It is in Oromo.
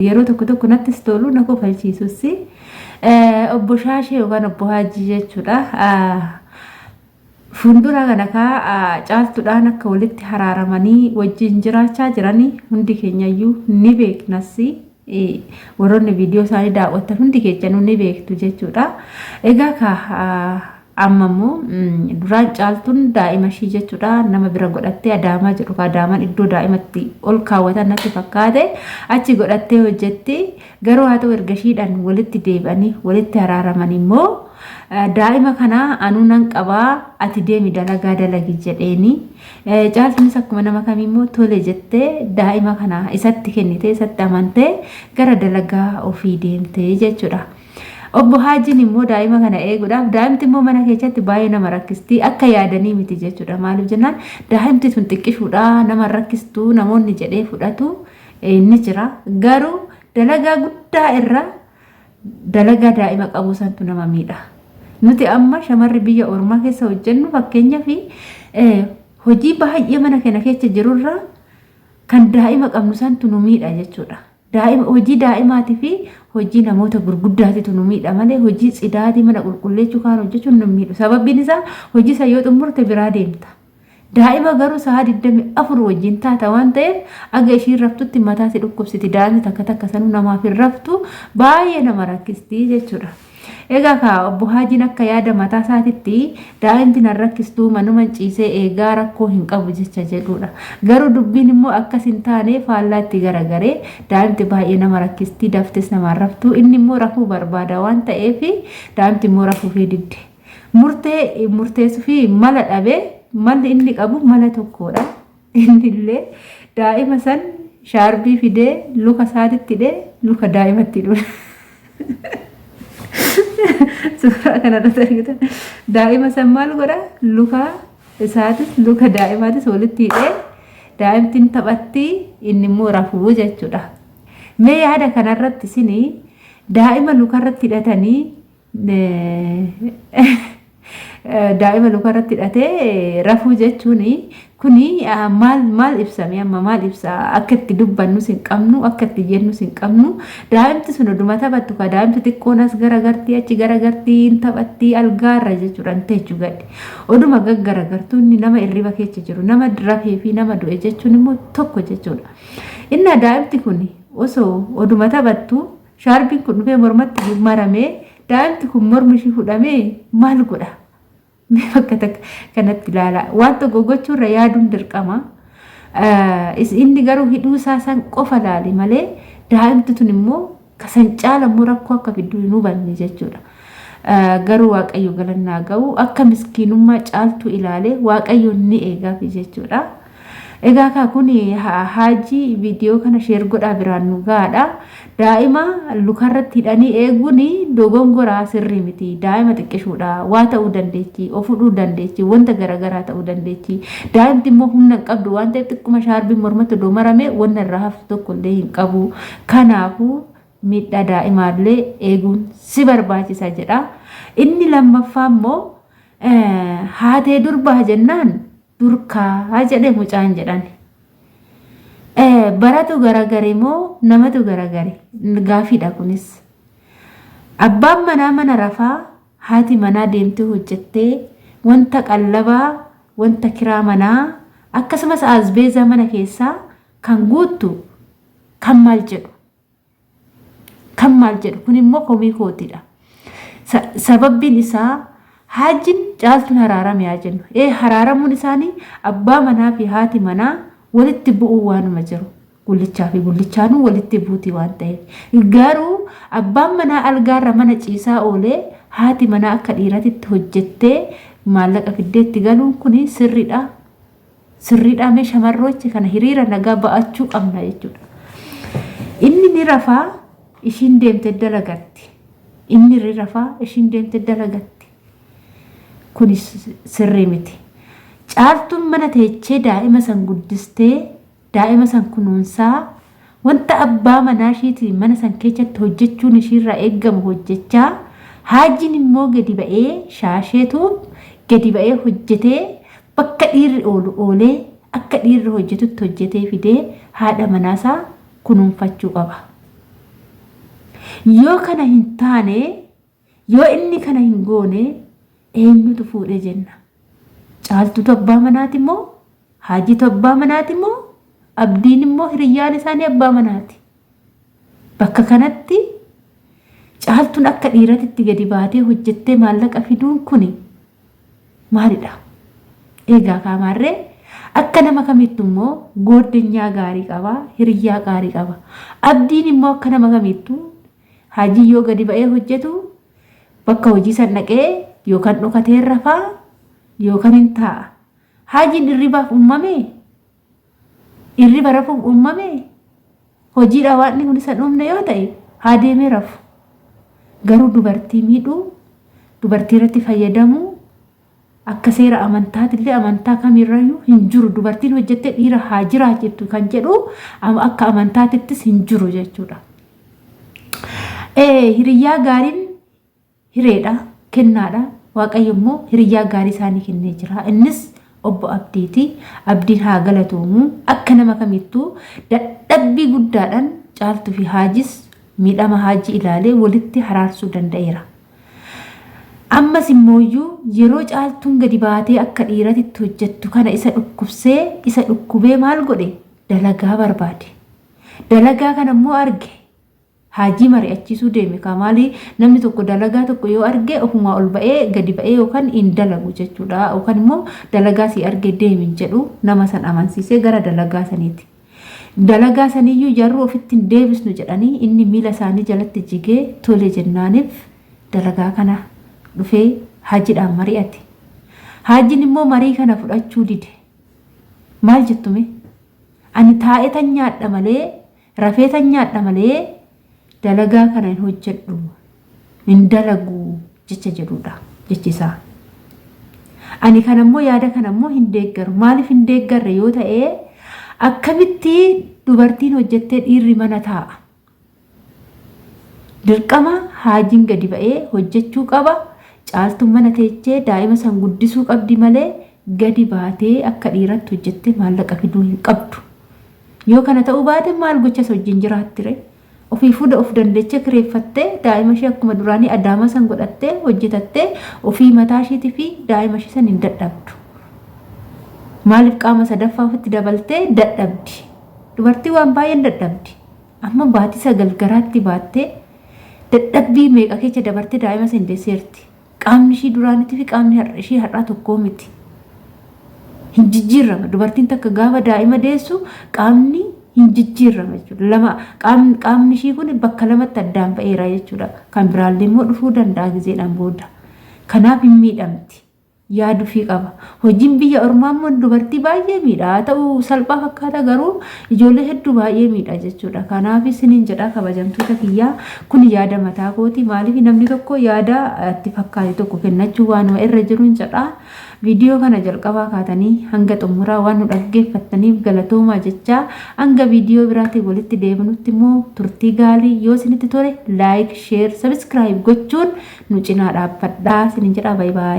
Yeroo tokko tokko nattis tolu na kofalchiisus. Obbo Shaashee yookaan obbo Haajii jechuudha. Fuuldura kana kaa caaltuudhaan akka walitti haraaramanii wajjin jiraachaa jiranii hundi keenyayyuu ni beeknas. Warroonni viidiyoo isaanii daawwattan hundi keessanuu ni beektu jechuudha. Egaa kaa Amma immoo duraan caaltuun daa'ima ishii jechuudha nama bira godhattee adaamaa jedhu ka adaamaan iddoo daa'imatti ol kaawwatan natti fakkaate achi godhattee hojjetti. Garuu haa ta'u erga ishiidhaan walitti deebi'anii walitti haraaraman immoo daa'ima kana anuu nan qabaa ati deemi dalagaa dalagi jedheeni. Caaltuunis akkuma nama kamii immoo tole jettee daa'ima kana isatti kennitee isatti amantee gara dalagaa ofii deemte jechuudha. Obbo Haajiin immoo daa'ima kana eeguudhaaf daa'imti immoo mana keessatti baay'ee nama rakkisti akka yaadanii miti jechuudha. Maaliif jennaan daa'imti tun xiqqishuudha nama rakkistu namoonni jedhee fudhatu ni jira. Garuu dalagaa guddaa irra dalagaa daa'ima qabuu santu nama miidha. Nuti amma shamarri biyya ormaa keessa hojjennu fakkeenyaaf hojii baay'ee mana kana keessa jirurra kan daa'ima qabnu santu nu miidha jechuudha. Daa'ima, hojii daa'imaatii fi hojii namoota gurguddaatitu nu miidha malee hojii tsidaatii mana qulqulleechuu kaan hojjechuun nu miidhu. Sababbiin isaa hojii san yoo xumurte biraa deemta. Daa'ima garuu sa'a 24 wajjin taata waan ta'eef aga ishiin raftutti mataa si dhukkubsiti. Daa'imni takka takka sanuu namaaf hin raftu baay'ee nama rakkisti jechuudha. Egaa kaa obbo Haajiin akka yaada mataa isaatitti daa'imti nan rakkistuu manuman ciisee eegaa rakkoo hin qabu jecha jedhuudha. Garuu dubbiin immoo akkas hin taane faallaatti garagaree daa'imti baay'ee nama rakkisti daftes namaan raftuu inni immoo rafuu barbaada waan ta'eef daa'imti immoo rafuufii didde. Murtee murteessufii mala dhabe malli inni qabu mala tokkoodha. Innillee daa'ima san shaarbii fidee luka isaatitti hidhee luka daa'imatti hidhuudha. Suuraa kanarratti argitan daa'ima san maal godha luka isaatis luka daa'imaatis walitti hidhee daa'imtiin taphatti inni immoo rafuu jechuudha. Mee yaada kanarratti isin daa'ima lukarratti hidhatanii Daa'ima lukarratti hidhatee rafuu jechuun kuni maal maal ibsame amma maal ibsa akka itti dubbannus hin qabnu akka itti jennus hin qabnu daa'imti sun oduma taphattu ka daa'imti xiqqoon as garagartii achi garagartii hin taphattii algaarra jechuudha hin teechu gadhi oduma gaggaragartuu inni nama irriba keessa jiru nama rafee fi nama du'e jechuun immoo tokko jechuudha. Innaa daa'imti kun osoo oduma taphattu Shaarbiin kun dhufee mormatti maramee daa'imti kun mormi ishii hudhamee maal godha? Mee bakka takka kanatti ilaalaa. Waan tokko gochuurra yaaduun dirqama. Inni garuu hidhuu isaa san qofa laale malee daa'imti tun immoo kasan caala immoo rakkoo akka fiddu hin hubanne jechuudha. Garuu Waaqayyo galannaa ga'u akka miskiinummaa caaltuu ilaalee Waaqayyo ni eegaafi jechuudha. Egaa kaa kun haajii viidiyoo kana sheer godhaa biraan nu gahaadha. Daa'ima lukarratti hidhanii eeguun dogongoraa sirrii miti. Daa'ima xiqqishuudha. Waa ta'uu dandeechi, of hudhuu dandeechi, wanta garaagaraa ta'uu dandeechi. Daa'imti immoo humna hin qabdu waan ta'eef xiqquma shaarbiin mormatti odoo marame wanna irraa haftu tokko illee hin qabu. Kanaafuu miidhaa daa'imaallee eeguun si barbaachisa jedha. Inni lammaffaa immoo haatee durbaa jennaan Durkaa jedhe mucaan jedhan. Baratu garagare moo namatu garagare? Gaafiidha kunis. Abbaan manaa mana rafaa, haati manaa deemtee hojjettee wanta qallabaa, wanta kiraa manaa akkasumas asbeezaa mana keessaa kan guuttu kan maal jedhu? Kan maal jedhu kun immoo komii kootidha. Sababbiin isaa haajin caaltuun haraarame haa jennu. Ee haraaramuun isaanii abbaa manaa fi haati manaa walitti bu'uu waanuma jiru. Gullichaa fi gullichaanuu walitti buuti waan ta'eef. Garuu abbaan manaa algaarra mana ciisaa oolee haati manaa akka dhiiratitti hojjettee maallaqa fiddee itti galuun kun sirriidha. Sirriidhaa mee shamarroochi kana hiriira nagaa ba'achuu qabna jechuudha. Inni ni rafaa ishiin deemte dalagatti. Inni ni rafaa ishiin deemte dalagatti. Kuni sirrii miti. Caaltuun mana teechee daa'ima san guddistee daa'ima san kunuunsaa wanta abbaa manaa ishiitiin mana san keessatti hojjechuun ishiirraa eeggamu hojjechaa haajiin immoo gadi ba'ee shaasheetu gadi ba'ee hojjetee bakka dhiirri oolu oolee akka dhiirri hojjetutti hojjetee fidee haadha manaasaa kunuunfachuu qaba. Yoo kana hin taane, yoo inni kana hin goone eenyutu fuudhe jenna? Caaltutu abbaa manaati moo? Haajiitu abbaa manaati moo? Abdiin immoo hiriyyaan isaanii abbaa manaati. Bakka kanatti Caaltuun akka dhiiratitti gadi baatee hojjettee maallaqa fiduun kuni maalidha? Eegaa kaa maarree akka nama kamittu immoo gooddenyaa gaarii qaba, hiriyyaa gaarii qaba. Abdiin immoo akka nama kamittu hajii yoo gadi ba'ee hojjetu bakka hojii san dhaqee yookaan dhokatee rafaa yookaan hin taa'a. Hajiin irribaaf uumamee? Irriba rafuuf uumamee? Hojiidha waaqni kun isa hin uumne yoo ta'e haa deemee rafu. Garuu dubartii miidhuu, dubartii irratti fayyadamuu akka seera amantaatillee amantaa kamirrayyuu hin jiru. Dubartiin hojjettee dhiira haa jiraachiftu kan jedhu akka amantaatittis hin jiru jechuudha. Hiriyyaa gaariin Hireedha, kennaadha. Waaqayyo immoo hiriyyaa gaarii isaanii kennee jira. Innis obbo Abdiiti. Abdiin haa galatoomu. Akka nama kamittuu dadhabbii guddaadhaan Caaltuu fi Haajis miidhama Haajii ilaalee walitti haraarsuu danda'eera. Ammas immooyyuu yeroo Caaltuun gadi baatee akka dhiiratitti hojjettu kana isa dhukkubsee isa dhukkubee maal godhe? Dalagaa barbaade. Dalagaa kana immoo arge. Haajii mari'achiisuu deeme kaa maali namni tokko dalagaa tokko yoo arge ofumaa ol ba'ee gadi ba'ee yookaan hin dalagu jechuudha yookaan immoo dalagaa sii arge deemi hin jedhu nama san amansiisee gara dalagaa saniiti. Dalagaa saniyyuu jarruu ofitti hin deebisnu jedhanii inni miila isaanii jalatti jigee tole jennaaniif dalagaa kana dhufee haajiidhaan mari'ate. Haajiin immoo marii kana fudhachuu dide. Maal jettu mee? Ani taa'etan nyaadha malee Rafeetan nyaadha malee dalagaa kana hin hojjedhu, hin dalagu jecha jedhudha jechi isaa. Ani kana immoo yaada kana immoo hin deeggaru. Maaliif hin deeggarre yoo ta'e akkamitti dubartiin hojjettee dhiirri mana taa'a? Dirqama haajiin gadi ba'ee hojjechuu qaba. Caaltuun mana teechee daa'ima san guddisuu qabdi malee gadi baatee akka dhiiratti hojjettee maallaqa fiduu hin qabdu. Yoo kana ta'uu baate maal gocha isa wajjin jiraatti ree? Ofiifuu of dandeechee kireeffattee daa'ima ishee akkuma duraanii adaamaa san godhattee hojjetattee ofii mataa isheetii fi daa'ima ishee san hin dadhabdu. Maaliif qaama sadaffaa ofitti dabaltee dadhabdi? Dubartii waan baay'een dadhabdi. Amma baatii 9 garaatti baattee dadhabbii meeqa keessa dabartee daa'ima san deesseerti. Qaamni ishii duraanitii fi qaamni ishii har'aa tokkoo miti. Hin jijjiirrama. Dubartiin takka gaafa daa'ima deessu qaamni hin jijjiirrama jechuudha. Lama qaamni ishii kun bakka lamatti addaan ba'eera jechuudha. Kan biraallee immoo dhufuu danda'a gizeedhaan booda. Kanaaf hin miidhamti. Yaadufii qaba. Hojiin biyya ormaa immoo dubartii baay'ee miidha. Haa ta'u salphaa fakkaata garuu ijoollee hedduu baay'ee miidha jechuudha. Kanaaf isiniin jedha kabajamtoota kiyyaa kun yaada mataa kooti. Maaliif namni tokko yaada itti fakkaate tokko kennachuu waanuma irra jiruun jedha. Viidiyoo kana jalqabaa kaatanii hanga xumuraa waan nu dhaggeeffattaniif galatoomaa jechaa hanga viidiyoo biraatiin walitti deebinutti immoo turtii gaarii yoo isinitti tole like, share, subscribe gochuun nu cinaa dhaabbadhaa isiniin jedha. Bye bye.